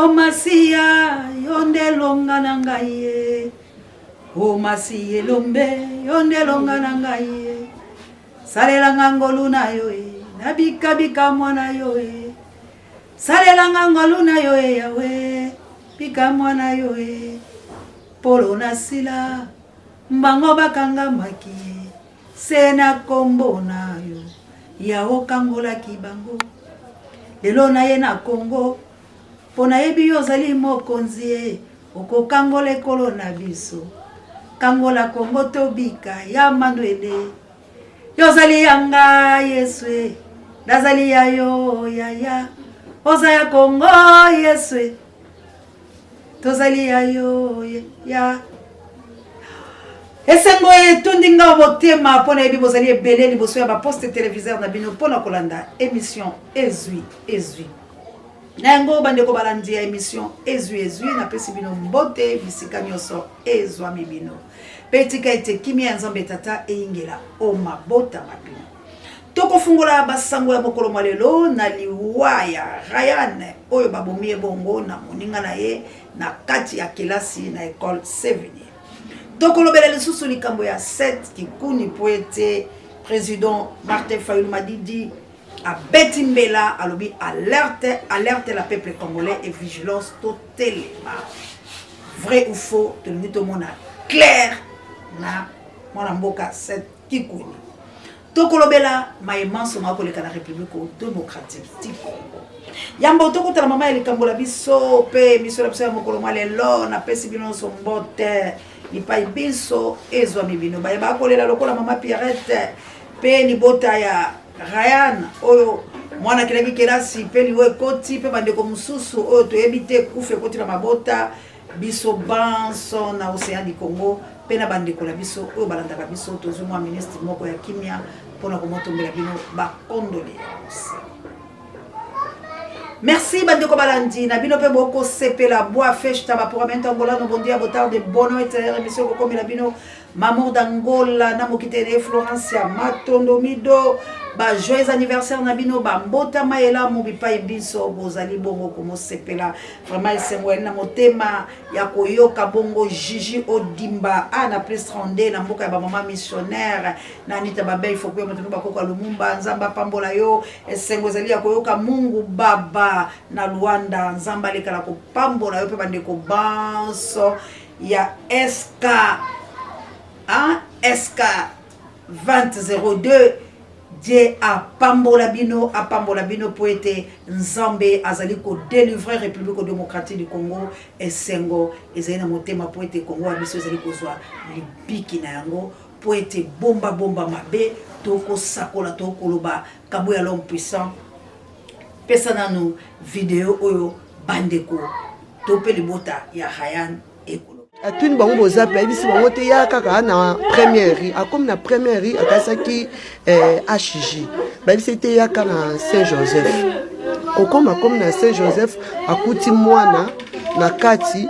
O Masiya, yo nde elonga na ngai ye. O Masiya elombe, yo nde elonga na ngai ye. Salela nga ngolu na yo e, nabika bika mwana yo e. Salela nga ngolu na yo e Yawe, bika mwana yo e. Polo na Sila, bango bakangamaki ye. Se na kombo na yo Yawe okangolaki bango. Lelo naye na Congo po nayebi yo ozali mokonzi e okokangola ekolo na biso. Kangola Congo tobika ya Manuele. Yo ozali ya nga Yesu e nazali ya yo yaya oza ya Congo Yesu e tozali ya yo ya esengo etondi nga motema mpo nayebi bozali ebele liboso ya baposte televiseur na bino mpo na kolanda émission ezwi ezwi na yango bandeko balandi ya émission ezwi ezwi napesi bino mbote bisika nyonso ezwami bino mpe tika ete kimia ya nzambe tata eyingela o mabota ma bino Tokofungola basango ya mokolo mwa lelo na liwa ya Ryan oyo babomi ye bongo na moninga na ye na kati ya kelasi na ecole Seveni. Tokolobela lisusu likambo ya Seth Kikuni mpo ete president Martin Fayulu Madidi abeti mbela alobi alerte alerte la peuple congolais et vigilance totelema. Vrai ou faux tolingi tomona clair na mwana mboka Seth Kikuni. Tokolobela maye manso makoleka na Republique democratique du Congo. Yambo tokutana mama ya likambo la biso mpe miso na biso ya mokolo mwa lelo, napesi bino nyonso mbote bipai binso ezwami bino baye bakolela lokola mama Pierrette mpe libota ya Ryan oyo mwana akelaki kelasi mpe liwa ekoti mpe bandeko mosusu oyo toyebi te kufa ekoti na mabota Biso banso na Ocean du Congo mpe na bandeko na biso oyo balandaka biso tozwi mwa ministre moko ya kimia mpo na komotombela bino ba condoléances. Merci bandeko balandi na bino mpe bokosepela boa festa bapuramento angolano bon dia botarde boa noite émission kokomela bino Mamour d'Angola na mokitene Florencia Matondo Mido ba joyeux anniversaire na bino ba mbotama elamu bipai biso bozali bongo komosepela vraiment esengo yali na motema ya koyoka bongo Gigi Odimba a na plus 32 na mboka ya ba mama missionnaire na Anita Babel Fokuya moto bakoko ya Lumumba Nzambe apambola yo esengo ezali ya koyoka Mungu Baba na Luanda Nzambe alekala kopambola yo mpe bandeko banso ya SK hein, SK 2002 Dieu apambola bino apambola bino mpo ete Nzambe azali kodelivre République démocratique du Congo. Esengo ezali na motema mpo ete Congo ya biso ezali kozwa libiki na yango mpo ete bomba bomba mabe tokosakola tokoloba kabo ya l'homme puissant. Pesa nanu video oyo bandeko to mpe libota ya Ryan ekolo. Atuni bango boza pe ayebisi bango te ya kaka na première rue akomi na première rue akasaki eh, hg bayebisi te yaka na saint joseph kokoma akomi na saint joseph akuti mwana na kati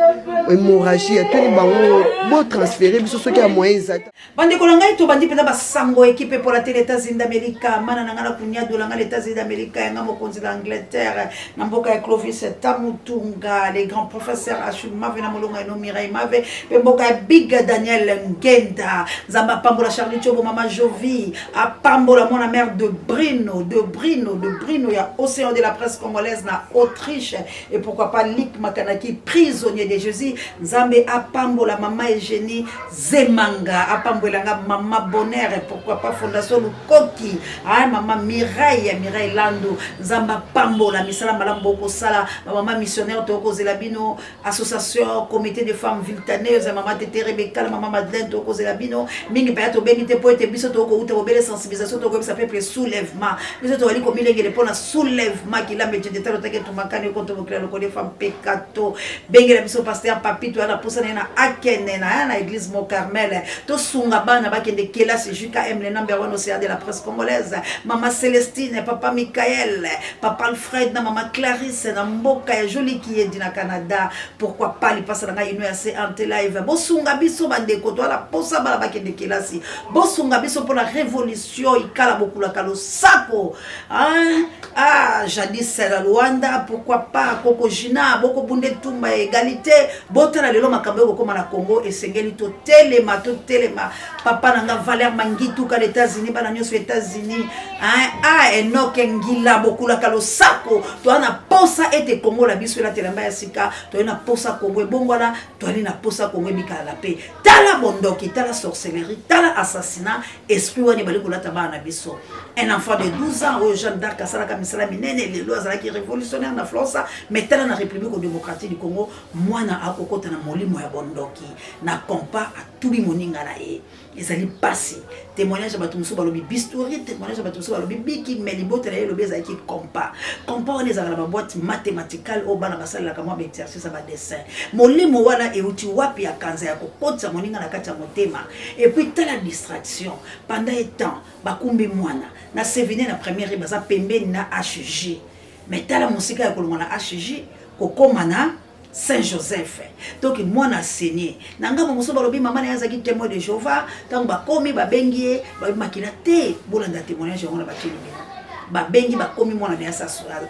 hémorragie atuni bango botransfere biso soki ya moyen eza te Bandeko na ngai tobandi mpenza basango ekipe epola te na Etats-Unis d'Amerika mana na ngai na kunyadola ngai na Etats-Unis d'Amerika yanga mokonzi na Angleterre na mboka ya Clovis Tamutunga le grand professeur Achille Mave na molonga eno Mireille Mave mpe mboka ya Big Daniel Ngenda Nzambe apambola Charlie Tchobo mama Jovi apambola mwana mère de Brino de Brino de Brino ya Océan de la presse congolaise na Autriche et pourquoi pas Luc Makanaki prisonnier de Jésus Nzambe apambola mama Eugénie Zemanga apambola nga mama Bonheur et pourquoi pas Fondation Lukoki ah mama Mireille Mireille Landu Nzambe apambola misala malamu bokosala ba mama missionnaire tokozela bino association comité de femmes viltaneuse mama Tete Rebecca mama Madeleine tokozela bino mingi mpenza tobengi te mpo ete biso tokouta bobele sensibilisation tokoyebisa peuple soulèvement biso tozali komilengele mpo na soulèvement kilambe jedetalo take tumakani okoto mokila lokole fa mpekato bengela biso pasteur. Papi toya na posa na ye na Akene na ya na église Mont Carmel. Tosunga bana bakende kelasi JKM le number one océan de la presse congolaise. Mama Celestine, papa Michael, papa Alfred na mama Clarisse na mboka ya Jolie Kiyedi na Canada. Pourquoi pas lipasa na ngai ino ya CNT live. Bosunga biso bandeko toya na posa bana bakende kelasi. Bosunga biso mpo na révolution ikala bokulaka losako. Hein? Ah, jadis la Luanda, pourquoi pas Koko Gina, boko bunde tumba ya égalité. Botala lelo makambo ekokoma na Congo esengeli totelema totelema. Papa na nga Valère Mangitu ka États-Unis, bana nyonso États-Unis. Hein? Ah, Enoch Ngila bokulaka losako. Toa na posa ete Congo la biso elatela mba ya sika. Toa na posa Congo ebongwana, toali na posa Congo ebikala la paix. Tala bondoki, tala sorcellerie, tala assassinat, esprit wana ebali kolata bana na biso. Un enfant de 12 ans oyo Jeanne d'Arc asalaka misala minene lelo azalaki révolutionnaire na France, mais tala na République démocratique du Congo, mwana akokota na molimo ya bondoki na compas atubi moninga na ye. Ezali pasi. Témoignage ya bato mosusu balobi bistouri, témoignage ya bato mosusu balobi biki, mais libota na ye elobi ezalaki compas. Compas wana ezalaka na baboite mathématicale oyo bana basalelaka mwa baexercice ya badessin. Molimo wana euti wapi ya kanza ya kokotisa moninga na kati ya motema. Et puis tala distraction pendant un temps bakumbi mwana na Sevine na première baza pembeni na HJ, mais tala mosika ya kolongwa na HJ kokoma na Saint Joseph. Donc mwana asenye na ngambo mosusu balobi mama na ye azalaki témoin de Jéhovah. Ntango bakomi babengi ye, balobi makila te. Bolanda témoignage yango na batieli bino. Babengi bakomi mwana na ye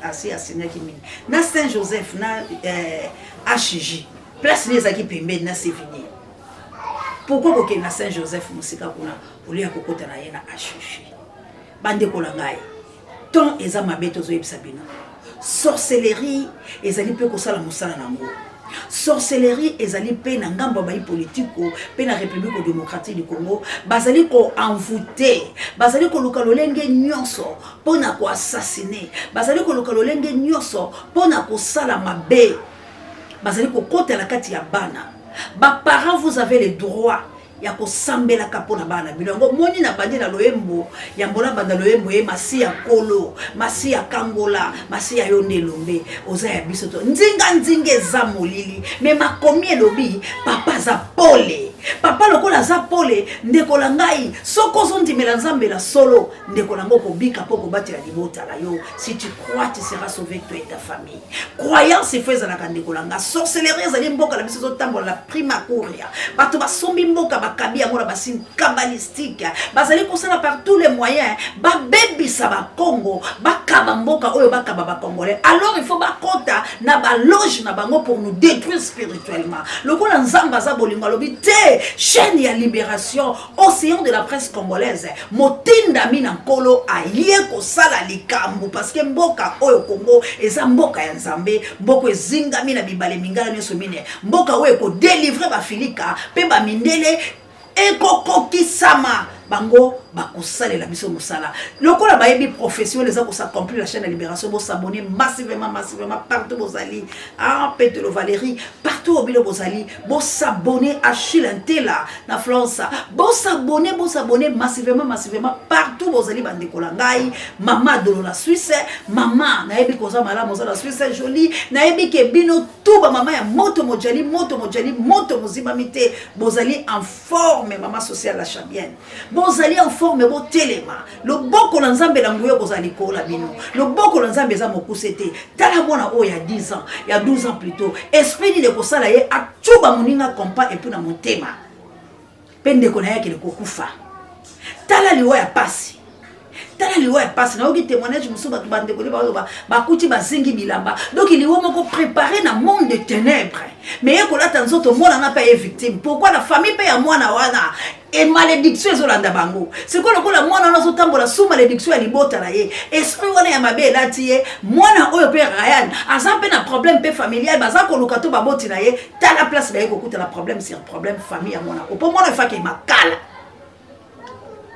asi asenyaki mingi na Saint Joseph na HJ, place nini ezalaki pembeni na Sevigné. Pourquoi kokende na Saint Joseph mosika kuna olia kokota na ye na HJ? Bandeko na ngai, temps eza mabe, tozoyebisa bino sorcellerie ezali mpe kosala mosala nango. Sorcellerie ezali mpe na ngambo ya bayi politiko mpe na République démocratique du Congo. Bazali koenvoûter, bazali koluka lolenge nyonso mpo na koassassiner, bazali koluka lolenge nyonso mpo na kosala mabe, bazali kokotela kati ya bana. Baparents, vous avez le droit ya kosambelaka mpo na bana bino. Yango moni na bandi na loyembo yambo na banda loyembo ye masiya kolo masiya kangola masiya yo nde elombe oza ya biso to nzinga nzinga eza molili. Me makomi elobi papa aza pole, papa lokola aza pole. Ndeko na ngai, soki ozondimela Nzambe na solo, ndeko na ngai, okobika mpo kobatela libota na yo. Si tu crois, tu seras sauvé, toi et ta famille. Croyance ifo ezalaka, ndeko na nga. Sorcellerie ezali mboka na biso ezotambola na prima curia. Bato basombi mboka, bakabi yango na basigne kabbalistique. Bazali kosala par tous les moyens babebisa Bakongo, bakaba mboka oyo, bakaba Bacongolais. Alors il faut bakota na baloge na bango pour nous détruire spirituellement. Lokola Nzambe aza bolingo, alobi te chaîne ya libération, océan de la presse congolaise, motindami na Nkolo aye kosala likambo, parce que mboka oyo Congo eza mboka ya Nzambe, mboka ezingami na bibale mingala nyonso mine, mboka oyo ekodélivrer bafilika mpe bamindele ekokokisama. Bango bakosalela biso mosala lokola bayebi profession eza kos'accomplir. La chaîne ya libération, bos'abonner massivement, massivement partout bozali. Ah, Petelo Valérie, partout oyo bino bozali, bos'abonner. Achille Ntela na France, bos'abonner, bos'abonner massivement, massivement partout bozali. Bandeko na ngai, mama Dolo na Suisse, mama nayebi koza malamu, oza na Suisse joli. Nayebi ke bino tu bamama ya moto mojali, moto mojali, moto mozimami te, bozali en forme. Mama sociale la Chabienne, bozali en forme, botelema. Loboko na Nzambe na nguya kozala likolo na bino. Loboko na Nzambe eza mokuse te. Tala mwana oyo ya 10 ans, ya 12 ans plutôt, esprit nini ekosala ye atuba moninga compas et puis na motema mpe ndeko na ye akende kokufa? Tala liwa ya pasi, tala liwa ya pasi. Nayoki témoignage mosusu, bato bandeko nde baloba bakuti bazingi bilamba. Donc liwa moko préparé na monde de ténèbres, mais ye kolata nzoto mwana mpe aye victime. Pourquoi na famille mpe ya mwana wana e malédiction ezolanda bango? Sikoyo lokola mwana wana azotambola sous malédiction ya libota na ye, esprit wana ya mabe elati ye. Mwana oyo mpe Ryan aza mpe na problème mpe familial, baza koluka to baboti na ye. Tala place baye kokutana, problème sur problème, famille ya mwana oyo. Mpo mwana oyo efakende makala,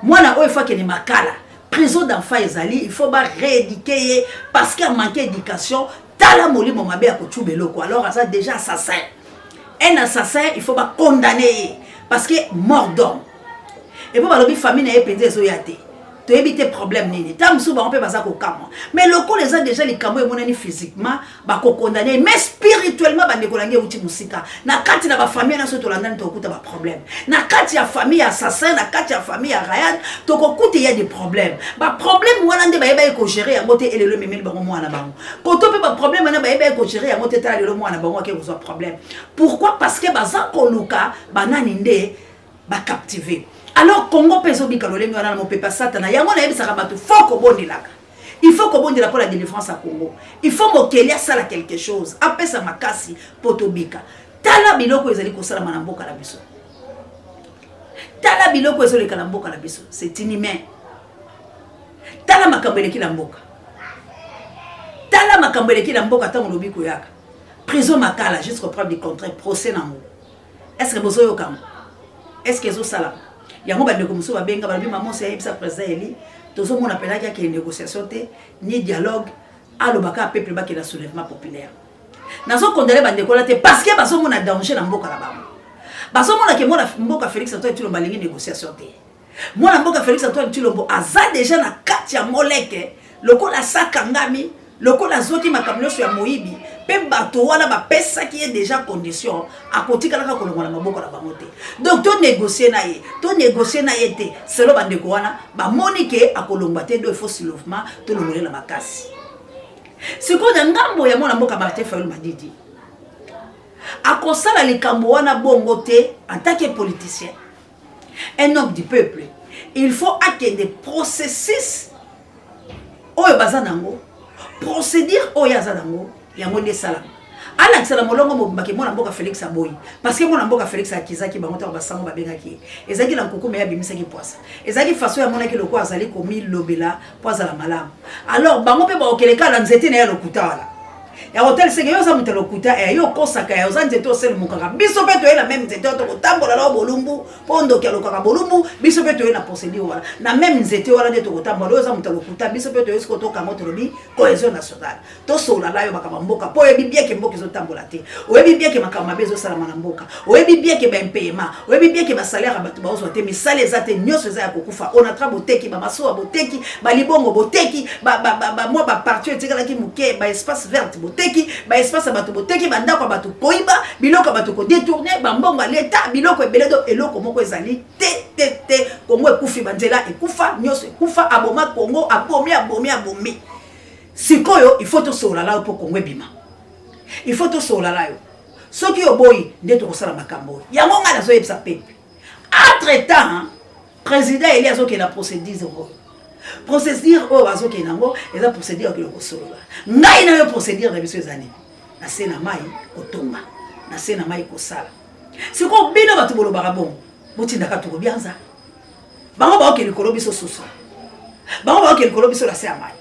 mwana oyo efakende makala, prison d'enfant ezali, il faut barééduquer ye parce que amanque éducation. Tala molimo mabe ya kotuba eloko. Alors aza déjà assassin, un assassin, il faut bacondamner ye parce que mort d'homme. Epo balobi famille na ye mpenza ezoya te. Toyebi te problème nini. Ntango mosusu bango mpe baza kokamwa, mais lokola eza déjà likambo emonani physiquement, bakokondane, mais spirituellement, bandeko na ngai, euti mosika. Na kati na bafamille nyonso tolandani, tokokuta baproblème na kati ya famille ya assassin, na kati ya famille ya Ryan, tokokuta ya des problèmes. Baproblème wana nde bayebaki kogérer yango te. Elelo ememeli bango mwana bango koto mpe baproblème wana bayebaki kogérer yango te. Tala lelo mwana bango ake kozwa problème. Pourquoi? Parce que baza koluka banani nde bacaptive. Alors Congo mpe ezobika lolenge wana na mopepe ya Satana. Yango nayebisaka bato, faut kobondelaka, il faut kobondela mpo la délivrance ya Congo. Il faut mokeli asala quelque chose, apesa makasi mpo tobika. Tala biloko ezali kosalama na mboka na biso, tala biloko ezoleka na mboka na biso, c'est inhumain. Tala makambo eleki na mboka, tala makambo eleki na mboka. Ntango olobi koyaka prison Makala jusqu'au preuve du contraire, procès nango, est ce que bozoyokango? Est ce que ezosalama yango? Bandeko mosusu babenga, balobi: "Mamosi, ayebisa président élu, tozomona mpenaki akende négociation te ni dialogue, alobaka peuple bakenda soulèvement populaire." Nazokondele bandeko la te, parce que bazomona danger na mboka na bango. Bazomona ke mwana mboka Félix Antoine Tshilombo alingi négociation te. Mwana mboka Félix Antoine Tshilombo aza déjà na kati ya moleke, lokola asakangami, lokola azwaki makambo nyonso ya moyibi, mpe bato wana bapesaki ye déjà condition, akotikalaka kolongola maboko na bango te. Donc tonégocie na ye, tonégocie na ye te. Selo bandeko wana bamoni ke akolongwa te, do il faut soulèvement, tolongolela makasi. Sikoyo na ngambo ya mwana mboka Martin Fayulu Madidi, akosala likambo wana bongo te. En tant que politicien, un homme du peuple, il faut akende processus oyo baza nango, procédure oyo aza nango, yango nde esalama. Alakisa na molongo mobimba ke mwana mboka Félix aboyi, parce que mwana mboka Félix akizaki bango. Ntango basango babengaki ye, ezalaki na nkuku, me abimisaki poisa. Ezalaki façon yamonaki lokola azali komilobela mpo azala malamu. Alors bango mpe baokeleka na nzete na ye lokuta wana ya kotalisaka yo oza moto ya lokuta, yo okosaka, ya oza nzete oselemukaka. Biso mpe toye na même nzete oyo, tokotambola na bolumbu, mpo ndoki alokaka bolumbu. Biso mpe toye na procédure wana, na même nzete wana nde tokotambola. Oyo oza moto ya lokuta, biso mpe toye sikoyo, tokango, tolobi cohésion nationale, tosolola yo makambo mboka, mpo oyebi bien ke mboka ezotambola te, oyebi bien ke makambo mabe ezosalama na mboka, oyebi bien ke baimpayement, oyebi bien ke basalaire ya bato baozwa te, misala eza te, nyonso eza ya kokufa. Onatra boteki, bamasuwa boteki, balibongo boteki, mwa baparti etikalaki moke, baespace verte boteki, baespace ya bato boteki, bandako ya bato koyiba, biloko ya bato kodétourner, bambongo ya leta, biloko ebele. Do eloko moko ezali te te te. Kongo ekufi, banzela ekufa, nyonso ekufa. Aboma Kongo, abomi, abomi, abomi. Sikoyo il faut tosolola la yo mpo Kongo ebima. Il faut tosolola la yo. Soki oboyi nde tokosala makambo oyo. Yango ngai nazoyebisa peuple, entre temps président élu azokende procédure oyo, procédure oyo azokende yango eza procédure akende kosolola. Ngai na yo, procédure na biso eza nini? Na se na mai kotonga, na se na mai kosala. Sikoyo bino bato bolobaka bongo, botindaka tokobianza bango, baoke likolo, biso susu, bango baoke likolo, biso na se ya mai.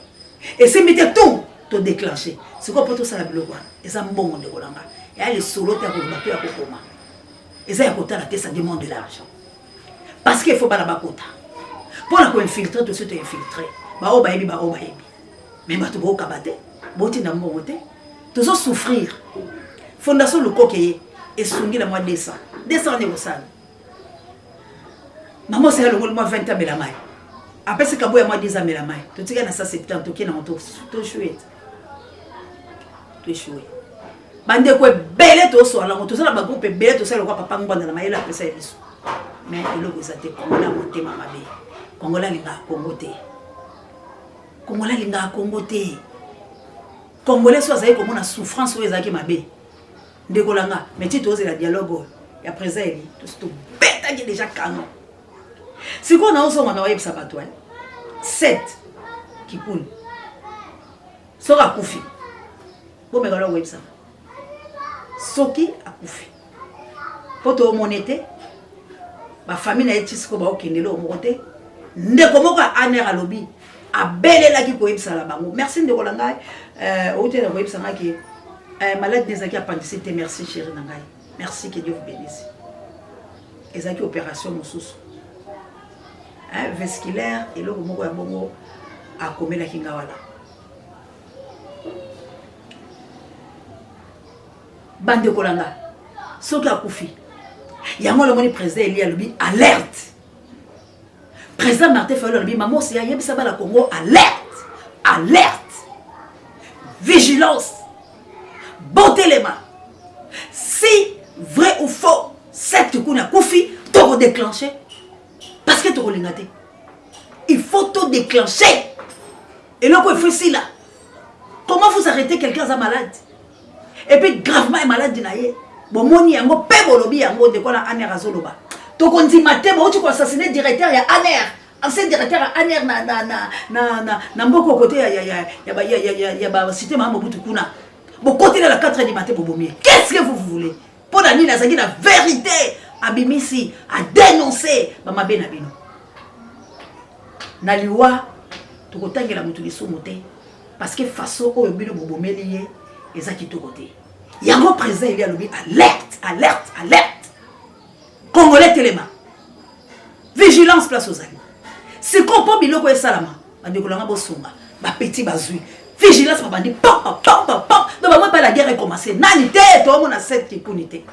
Esimbi te, tout todéclenche. Sikoyo mpo tosala biloko wana eza mbongo, ndeko na nga. Ya lisolo te ya koloba to ya kokoma, eza ya kotala te. Ça demande de l'argent, parce que faut bana bakota mpona koinfiltrer. Tosi toinfiltre baoyo bayebi, baoyo bayebi, mais bato bookaba te, botinda mbongo te, tozosouffrir. Fondation Lukoke ye esungi na mwa 200 200 nde kosala. Mama osala longoli mwa 20, amela mai, apesi kabo ya mwa 10, amela mai. Totika na 170, tokie nango, toéchoué, toéchoué. Bandeko ebele toswala yango, toza na bagroupe ebele, tosala lokwa papa Ngbanda na mayele apesa ye biso, mais eloko eza te. Kongola ya motema mabe, Kongola alingaka Kongo te, Kongola alingaka Kongo te. Congolais so azali komona souffrance oyo ezalaki mabe, ndeko langa. Mais ti tozela dialogue oyo ya président élu, tosi tobetaki déjà canon. Sikoyo naozonga na oyebisa bato 7 kikuni, soki akufi, bomeka loko oyebisaka soki akufi, mpo toomona ete bafamille na ye ti sikoyo baokende eloko moko te. Ndeko moko ya aner alobi abelelaki koyebisa na bango. Merci ndeko na ngai, outi na koyebisa ngai ke malade ne ezalaki appendicite te. Merci chéri na ngai, merci, que Dieu vous bénisse. Ezalaki opération mosusu vasculaire, eloko moko ya bongo akomelaki nga wana. Bandeko na nga, soki akufi, yango namoni président élu alobi alerte. Président Président Martin Fayulu alobi mama Oseya yebisa bana Congo alerte, alerte, vigilance, botelema. Si vrai ou faux, Seth Kikuni akufi, toko déclencher parce que tokolinga te. Il faut to déclencher. Eloko il faut esila. Comment vous arrêtez quelqu'un aza malade? Et puis gravement est malade na ye. Bomoni yango pe bolobi yango ndeko na ANR azoloba. Tokondima te bauti ko assassiner directeur ya ANR. Ancien directeur ya ANR na na na na na, na mboko kote ya ya ya ya ba ya ya ya, ya ba cité Mama Mobutu kuna. Bokotela la 4 du matin bobomi. Qu'est-ce que vous voulez? Mpo na nini azalaki na verite abimisi a dénoncer ba mabe na bino. Na liwa tokotangela moto lisumu te parce que façon oyo bino bobomeli ye eza kitoko te. Yango président Eli alobi alerte, alerte, alerte. Congolais telema. Vigilance place ozali. Sikoyo mpo biloko esalama bandeko na nga bosunga ba petit bazwi vigilance babandi pam pam pam pam pam donc bango epai la guerre ecommence nani te toomona Seth Kikuni te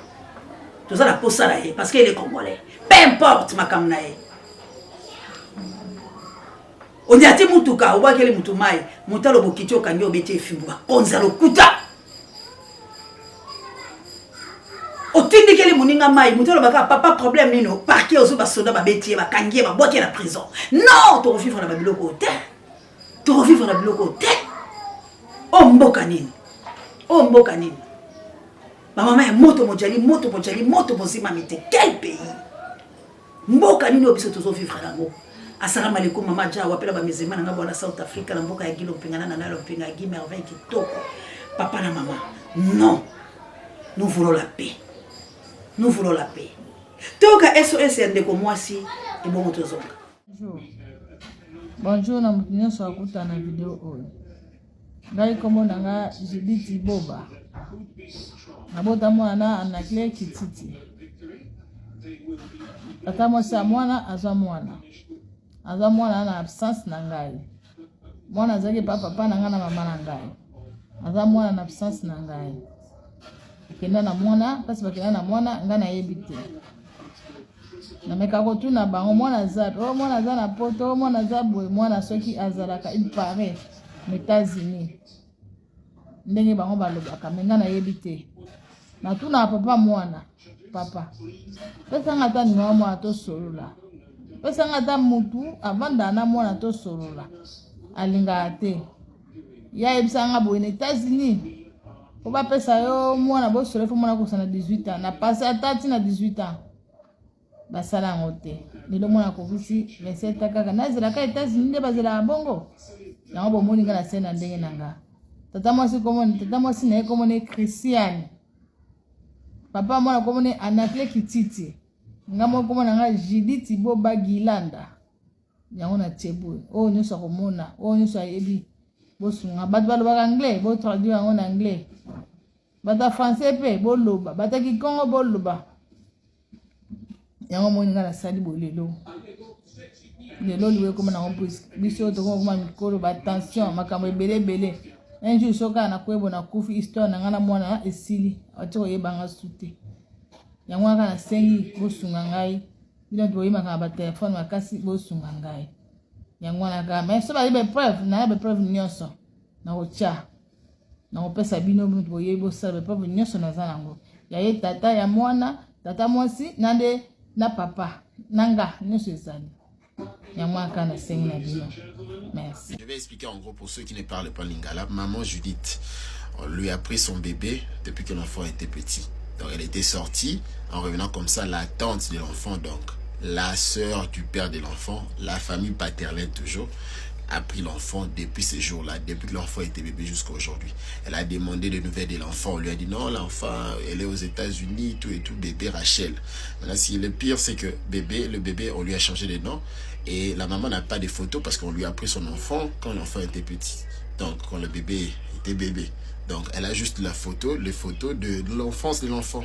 toza na posa na ye parce que il est congolais peu importe makambo na ye onyati mutuka obwakeli mutu mai moto aloba okiti okangi obeti efimbu bakonzi ya lokuta otindikeli moninga mai moto alobaka papa problème nini parke ozwi basoda babeti ye bakangi ye babwaki ye na prison non tokovivre na babiloko te tokovivre na biloko te oyo mboka nini oyo mboka nini bamama ya moto mojali moto mojali moto mozimami te quel pays mboka nini oyo biso tozovivre nango asalamu alaikum mama jawa pela bamizema na nga bwana South Africa na mboka ya Gilo Mpinga na Nana Mpinga Guy Merveille kitoko papa na mama non nous voulons la paix nous voulons la paix toyoka SOS ya ndeko mwasi ebongo tozonga. Bonjour. Bonjour na moto nyonso akuta na video oyo. Ngai kombo na nga Judith Iboba. Nabota mwana na Anaclet Kititi. Tata mwasi ya mwana azwa mwana. Azwa mwana na absence na ngai. Mwana azalaki epa papa na ngai na mama na ngai. Aza mwana na absence na ngai. Akenda na mwana, mpasi bakenda na mwana, ngai nayebi te. Nameka kotuna bango mwana aza wapi? Oh, mwana aza na poto, oh, mwana aza boye, mwana soki azalaka il paraît na États-Unis. Ndenge bango balobaka, me ngai nayebi te. Natunaka papa mwana, papa pesa nga ata nimero mwana tosolola, pesa nga ata mutu avandaka na mwana tosolola. Alingaka te. Ye ayebisaka nga boye na États-Unis po bapesa yo mwana bosolola fo mwana akosa na 18 ans na passe ata ti na 18 ans basala yango te. Lelo mwana akokisi 27 ans kaka nazelaka États-Unis nde bazelaka bongo yango bomoni nga na se na ndenge na nga. Tata mwasi komoni tata mwasi na ye komoni Christiane, papa mwana komoni Anaclet Kititi, nga moko komona nga Judith Boba Gilanda. Yango na tie boye oyo nyonso akomona oyo nyonso ayebi bosunga bato balobaka anglais botraduire yango na anglais, bato ya français mpe boloba, bato ya kikongo boloba. Yango moni nga nasali boye lelo lelo liwa ekoma nango puisque biso tokoma koma mikolo batension makambo ebele ebele. Un jour soki kaka nakoyebo nakufi histoire na ngai na mwana esili ati koyeba nga su te. Yango kaka nasengi bosunga ngai bino boyebaka na batelefone makasi bosunga ngai. Yango wana kaka mais so bayebi baepreuve naya baepreuve nyonso nakotya nakopesa bino bino boyebi bosala baepreuve nyonso naza nango ya ye tata ya mwana tata mwasi na nde na papa na nga nyonso ezali. Yango wana kaka nasengi na bino. Merci. Je vais expliquer en gros pour ceux qui ne parlent pas lingala. Maman Judith, on lui a pris son bébé depuis que l'enfant était petit. Donc elle était sortie, en revenant comme ça, la tante de l'enfant, donc la sœur du père de l'enfant, la famille paternelle toujours, a pris l'enfant depuis ce jour-là, depuis que l'enfant était bébé jusqu'à aujourd'hui. Elle a demandé des nouvelles de l'enfant. On lui a dit non, l'enfant, elle est aux États-Unis, tout et tout, bébé Rachel. Maintenant, si le pire, c'est que bébé, le bébé, on lui a changé de nom et la maman n'a pas de photos parce qu'on lui a pris son enfant quand l'enfant était petit. Donc, quand le bébé était bébé. Donc, elle a juste la photo, les photos de l'enfance de l'enfant.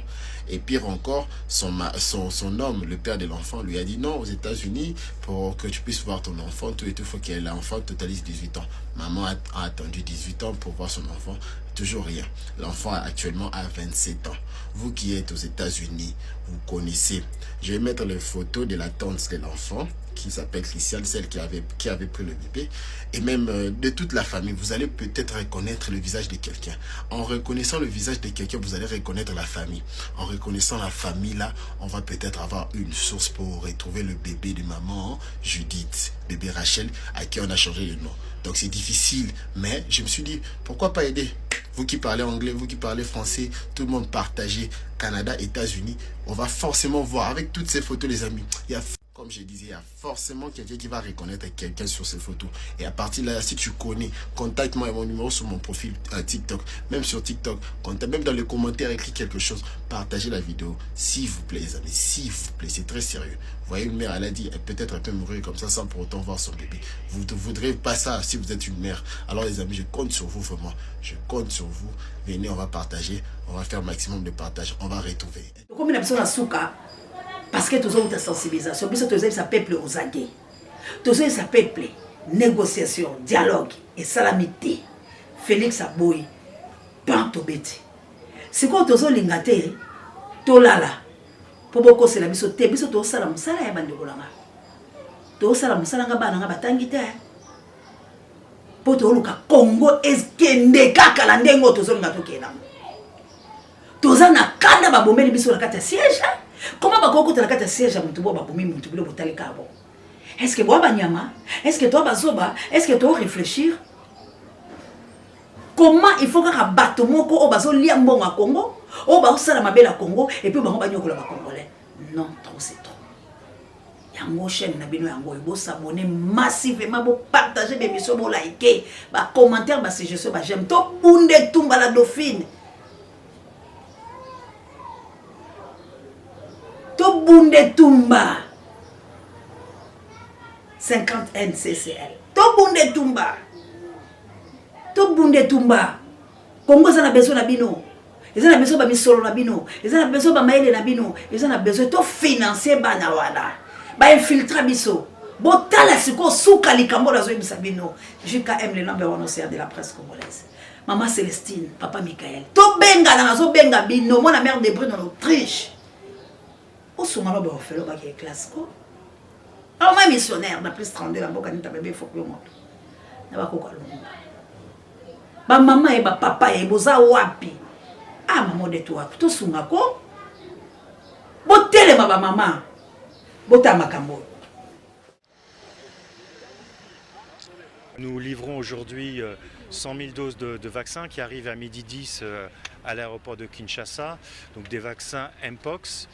Et pire encore, son, son, son homme, le père de l'enfant, lui a dit non, aux États-Unis, pour que tu puisses voir ton enfant, tout et tout, il faut que l'enfant totalise 18 ans. Maman a attendu 18 ans pour voir son enfant. Toujours rien. L'enfant actuellement a 27 ans. Vous qui êtes aux États-Unis, vous connaissez. Je vais mettre les photos de la tante de l'enfant qui s'appelle Christiane, celle qui avait, qui avait pris le bébé, et même euh, de toute la famille. Vous allez peut-être reconnaître le visage de quelqu'un. En reconnaissant le visage de quelqu'un, vous allez reconnaître la famille. En reconnaissant la famille, là, on va peut-être avoir une source pour retrouver le bébé de maman Judith, bébé Rachel, à qui on a changé le nom. Donc c'est difficile, mais je me suis dit, pourquoi pas aider Vous qui parlez anglais, vous qui parlez français, tout le monde partagez, Canada, États-Unis, on va forcément voir avec toutes ces photos, les amis. Il y a comme je disais, il y a forcément quelqu'un qui va reconnaître quelqu'un sur ces photos. Et à partir de là, si tu connais, contacte-moi et mon numéro sur mon profil euh, TikTok. Même sur TikTok, contacte, même dans les commentaires, écris quelque chose. Partagez la vidéo, s'il vous plaît, les amis. S'il vous plaît, c'est très sérieux. Vous voyez, une mère, elle a dit, peut-être elle peut mourir comme ça sans pour autant voir son bébé. Vous ne voudrez pas ça si vous êtes une mère. Alors, les amis, je compte sur vous vraiment. Je compte sur vous. Venez, on va partager. On va faire un maximum de partage. On va retrouver. Parce que tozowuta sensibilisation, biso tozoyebisa peuple ozage, tozoyebisa peuple négociation, dialogue esalami te. Félix aboyi pan tobeti. Sikoyo tozolinga te tolala mpo bokosela biso te. Biso tozosala mosala ya bandeko na nga, tozosala mosala nga bana nga batangi te mpo toluka Congo ekende kaka na ndenge oyo tozolinga tokende yango. Toza na kanda babomeli biso na kati ya siège. Comment bakoki kota na kati ya siège ya motu bo babomi motu bino botali kaka bongo? Est ce que boa banyama? Est ce que toa bazoba? Est ce que to réfléchir? Comment il faut kaka bato moko oyo bazolia mbongo ya Congo, oyo bazosala mabe na Congo, et puis bango banyokola ba Congolais? Non, trop c'est trop. Yango chaîne na bino yango oyo, bosabonne massivement, bopartage bémission, bolike, bacommentaire, basuggestion, baj'aime. Tobunde etumba la dauphine, tobunda etumba 50 nccl, tobunda etumba, tobunda etumba. Kongo eza na besoin na bino, eza na besoin bamisolo na bino, eza na besoin bamayele na bino, eza na besoin tofinancie bana wana bainfiltra biso. Botala sikoyo suka likambo nazoyebisa bino. JKM, le number one océan de la presse congolaise. Mama Celestine, Papa Michael, tobengana, nazobenga bino. Mwana mère de Brune en Autriche, osunga ba baofelo bakee classe ko oma missionnaire na plus 32 na mboka nita bebe foku yo moto na bakoka lumumba. Bamama ye bapapa ye boza wapi? Ah, mama odeto wapi? Tosunga ko, botelema bamama, botala makambo oyo. Nous livrons aujourd'hui 100 000 doses de, de vaccins qui arrivent à midi 10 à l'aéroport de Kinshasa, donc des vaccins Mpox.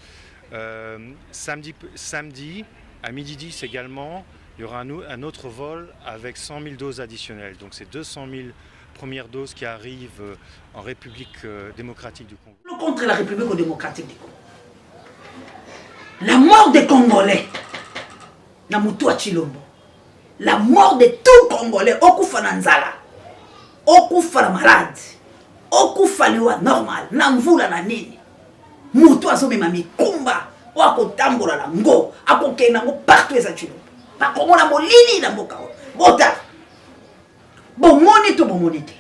Euh, samedi, samedi, à midi 10 également, il y aura un, un autre vol avec 100 000 doses additionnelles. Donc c'est 200 000 premières doses qui arrivent en République démocratique du Congo. Contre la République démocratique du Congo. La mort des Congolais, na mutu ya Tshilombo, la mort de tout Congolais, okufa na nzala, okufa na malade, okufa liwa normal, na mvula na nini, mutu azomema mikumba oyo akotambola na ngo, akokende nango partout eza Tshilombo. Bakomona molili na mboka oyo. Bota bomoni to bomoni te,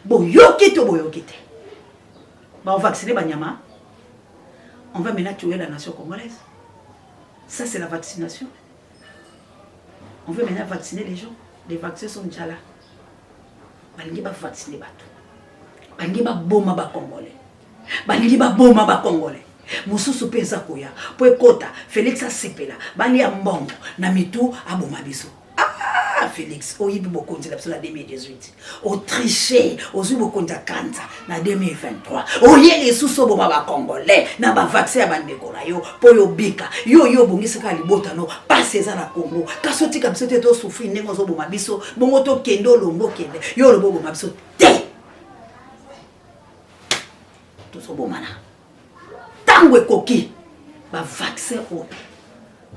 boyoki to boyoki te, baovaccine banyama. On va maintenant tuer la nation congolaise. Ça, c'est la vaccination. On veut maintenant vacciner les gens. Les vaccins sont déjà là. Balingi ba vacciner bato. Balingi ba boma ba congolais. Balingi ba boma ba congolais. Mosusu pe eza koya po ekota Félix asepela balia mbongo na mitu aboma biso. Ah, Félix, oyibi bokonzi na biso na 2018, otriche, ozwi bokonzi ya kanza na 2023, oye lisusu oboma bacongolais na bavaccin ya bandeko na yo mpo yo obika. Yo yo obongisaka libota no, pasi eza na Congo, kasi otika biso te tosufri ndenge ozoboma biso, bongo tokende olongo okende, yo olobi oboma biso te, tozobomana. Ntango ekoki, bavaccin oyo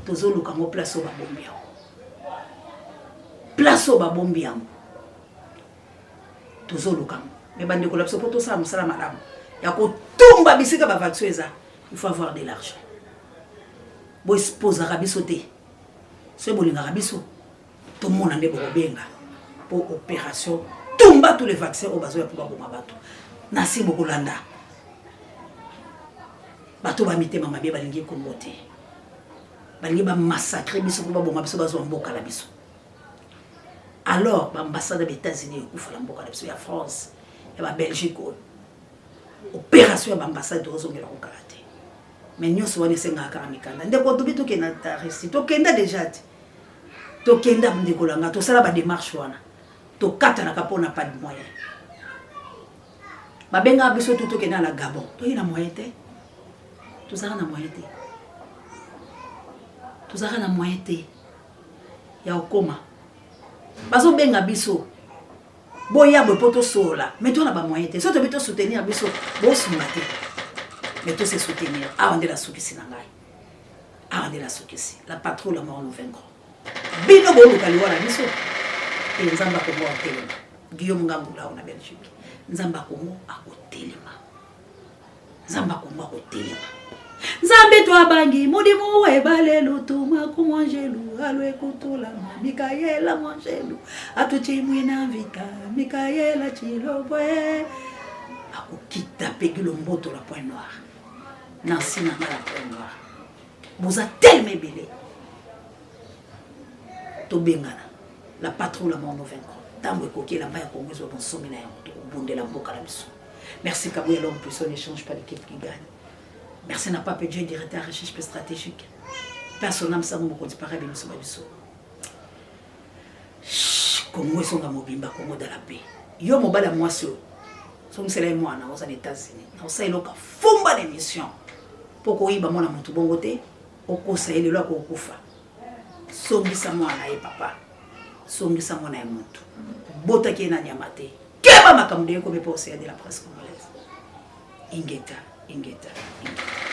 tozoluka yango place oyo babombi yango, place oyo babombi yango tozoluka yango. Me bandeko na biso, mpo tosala mosala malamu ya kotumba bisika bavaccin eza, il faut avoir de l'argent. Boexposaka biso te, soki bolingaka biso tomona nde bokobenga mpo opération Tokotumba tous les vaccins oyo bazoya mpo baboma bato. Nasi bokolanda. Bato ba mitema mabe balingi Congo te. Balingi ba massacrer biso mpo baboma biso bazwa mboka na biso. Alors ba ambassade ya États-Unis ekufa na mboka na biso ya France, ya ba Belgique oyo. Opération ya ba ambassade tozongela kokala te. Mais nyonso wana esengaka kaka mikanda. Ndeko tobi tokenda ta Russie, tokenda déjà te. Tokenda ndeko na nga, tosala ba démarche wana. Tokatanaka mpona pas de moyen. Babengaka biso tu tokenda na Gabon. Toyi na moyen te. Tozalaka na moyen te. Tozalaka na moyen te ya kokoma. Bazobenga biso boya boye mpo tosolola, mais to na ba moyen te. Soki tobi to soutenir biso, bosunga te. Mais to se soutenir. Awa nde nasukisi na ngai. Awa nde nasukisi. La patrouille, la mort nous vaincrons. Bino boluka liwa na biso. E Nzambe akongo akotelema. Guillaume Ngambula na Belgique. Nzambe akongo akotelema. Nzambe akongo akotelema. Nzambe twabangi mudimu webale lutuma ku mwanjelu alwe kutulama Mikaela mwanjelu atuchimwina mvita Mikaela chilobwe akokita Peggy Lomboto la point noir Nancy nanga la point noir boza telema ebele tobengana la patrouille la mort nous vaincrons ntango ekoki elamba ya Kongo ezwa bonsomi na yango tokobundela mboka na biso. Merci Kabouya, l'homme puissant ne change pas l'équipe qui gagne. Merci na Pape Dieu, directeur recherche stratégique. Personne n'aime ça, mokonzi para biso ba biso. Congo esonga mobimba, Congo dans la paix. Yo mobala mwasi oyo. Songisela ye mwana oza na États-Unis. Na osala eloko fumba na émission. Po koyiba mwana motu bongo te, okosa ye lelo akokufa. Songisa mwana ye papa. Songisa mwana ya motu. Botaki ye na nyama te. Keba makambo ndenge komi po océan de la presse congolaise. Ingeta, ingeta, ingeta.